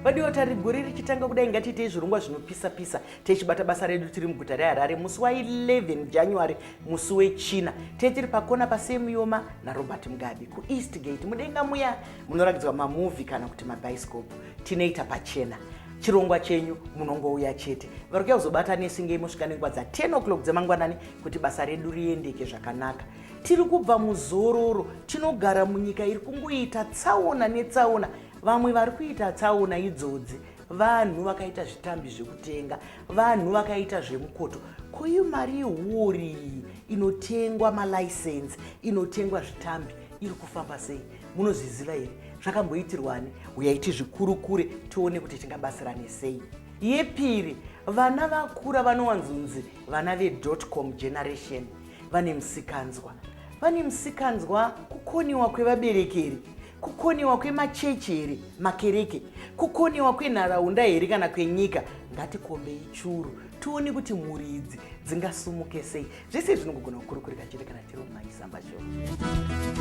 Vadiwa tari gore richitanga kudai, ngatiitei zvirongwa zvinopisa pisa tichibata basa redu tiri muguta reHarare musi wa11 January, musi weChina. Tee tiri pakona paSemuyoma naRobert Mugabe kuEastgate, mudenga muya munoratidzwa mamovie kana kuti mabhaisikopu. Tinoita pachena chirongwa chenyu, munongouya chete. Vari kuya kuzobata nesu ngei mosvika nenguva dza10 o'clock dzemangwanani kuti basa redu riendeke zvakanaka. Tiri kubva muzororo, tinogara munyika iri kungoita tsaona netsaona. Vamwe vari kuita tsaona idzodzi vanhu vakaita zvitambi zvekutenga, vanhu vakaita zvemukoto. Koiyo mari yehuori iyi inotengwa malaisensi, inotengwa zvitambi, iri kufamba sei? Munozviziva here? Zvakamboitirwani? Uyai tizvikurukure, tione kuti tingabatsirane sei. Yepiri, vana vakura vanowanzonzi vana vedotcom generation vane musikanzwa. Vane musikanzwa kukoniwa kwevabereki here, kukoniwa kwemachechi here, makereke, kukoniwa kwenharaunda here kana kwenyika? Ngatikombei churu tione kuti mhuri idzi dzingasumuke sei. Zvese zvinongogona kukurukurika chete kana tiri muMaisamba Show.